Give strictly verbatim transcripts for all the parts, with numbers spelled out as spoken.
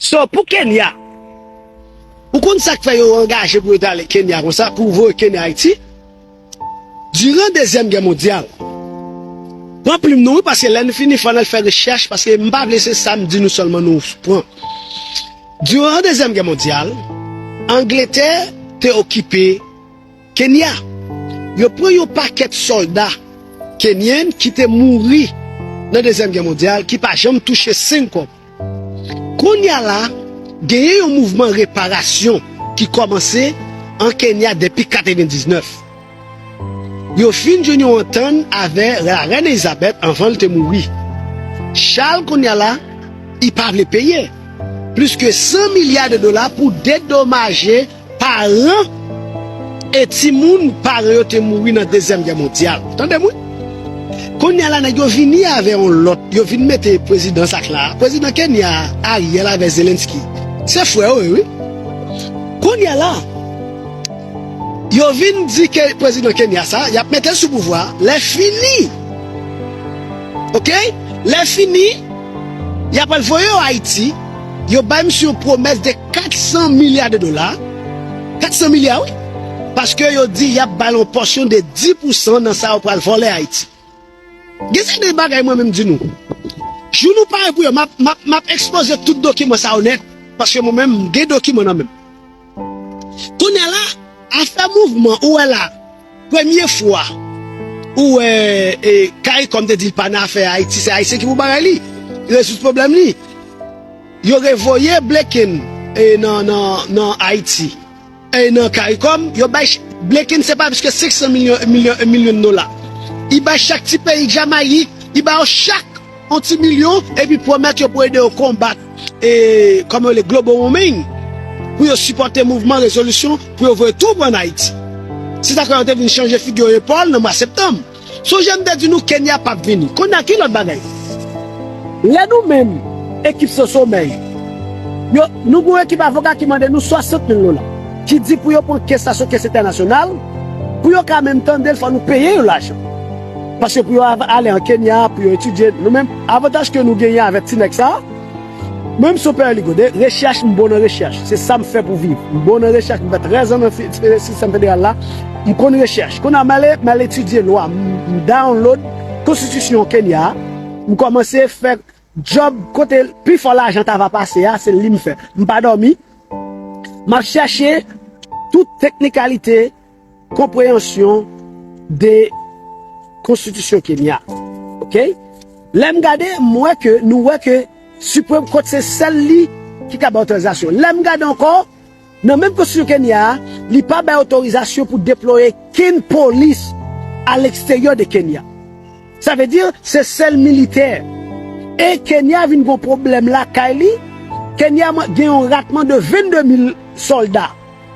So, pou Kenya, ou konn sa k fè yo angaje pou yo t ale Kenya konsa, pou voye Kenya Ayiti? Diran Dezyèm Gè Mondyal, pran plim nou wi, paske lè n fini, fò n al fè rechèch, paske m pa vle se sa m di nou sèlman nou pran. Diran Dezyèm Gè Mondyal, Angletè te okipe Kenya. Yo pran yon pakèt sòlda kenyen ki te mouri nan Dezyèm Gè Mondyal, ki pa janm touche senk kòb. Kounye a la, genyen yon mouvman reparasyon ki kòmanse an Kenya depi katrevendiznèf. Yo fin jwenn yon antann avè Larèn Elizabèt anvan l te mouri. Chal kounye a la, li pa vle peye plis ke san milya de dola pou dedomaje paran e timoun paran yo te mouri nan Dezyèm Gè Mondyal. Tande m wi. Kounye a la, nèg yo vini avè yon lòt, yo vin mete prezidan sa k la. Prezidan Kenya, Ariel avè Zelensky, se frè yo ye wi. Kounye a la, yo vin di ke prezidan Kenya sa, y ap mete l sou pouvwa. Lè fini, oke, lè fini, y ap al voye yo Ayiti. Yo bay misye yon pwomès de kat san milya de dola. Kat san milya, wi. Paske yo di y ap ba l yon pòsyon de dis pousan nan sa yo pral vòlè Ayiti. Gen sèten bagay mwen menm di nou. Jou nou pare pou yo, m ap, m ap, m ap ekspoze tout dokiman sa yo nèt. Paske mwen menm, m gen dokiman nan men m. Kounye a la, afè mouvman, ou wè la, premye fwa, ou wè, e, Caricom te di l pa nan afè Ayiti, se Ayisyen ki pou bagay li, rezoud pwoblèm li. Yo revoye Blinken, e, nan, nan, nan Ayiti, e, nan Caricom, yo bay ch-, Blinken se pa plis ke senk san milyon, milyon, milyon dola. Li bay chak ti peyi, Jamayik, li ba yo chak yon ti milyon, epi pwomèt yo pou ede yo konbat, e, kòman yo rele, global warming, pou yo sipòte mouvman rezolisyon, pou yo voye twoup ann Ayiti. Se sa k fè yo te vin chanje figi yo epòl nan mwa septanm. Sonje m te di nou Kenya p ap vini. Kounye a, ki lòt bagay? Lè nou menm, ekip Sans Sommeil, yo, nou gen yon ekip avoka ki mande nou swasant mil dola, ki di pou yo pran kes la sou kes entènasyonal, pou yo ka menm tande l, fò nou peye yo lajan. Paske pou yo av-, ale an Kenya, pou yo etidye, nou menm, avantaj ke nou genyen avèk ti nèg sa, mwen menm se yon pè Rigode, rechèch, m bon nan rechèch. Se sa m fè pou viv. M bon nan rechèch, m fè trèz an nan fi-, fi-, sistèm federal la. M konn rechèch. Kounye a, m ale, m al etidye lwa, m, m download konstitisyon Kenya a. M kòmanse fè djòb kote pifò lajan ta va pase a, se li m fè. M pa dòmi. M ap chèche tout teknikalite konpreyansyon de konstitisyon Kenya. Oke? Lè m gade, m wè ke, nou wè ke Supreme Court se sèl li ki ka bay otorizasyon. Lè m gade ankò, nan menm konstitisyon Kenya a, li pa bay otorizasyon pou deplwaye kenn polis a leksteryè de Kenya. Sa vle di, se sèl militè. E Kenya vin gon pwoblèm lakay li. Kenya man-, gen yon ratman de vennde mil sòlda.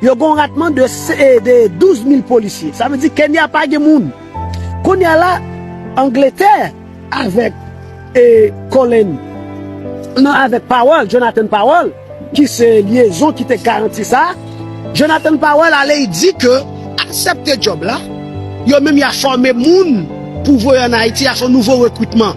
Yo gen yon ratman de se-, e, de douz mil polisye. Sa vle di Kenya pa gen moun. Kounye a la, Angletè avèk, e, Colin, non, avèk Powell, Jonathan Powell, ki se lyezon ki te garanti sa, Jonathan Powell ale, li di ke aksepte djòb la, yo menm y a fòme moun pou voye ann Ayiti, y a fè nouvo rekritman.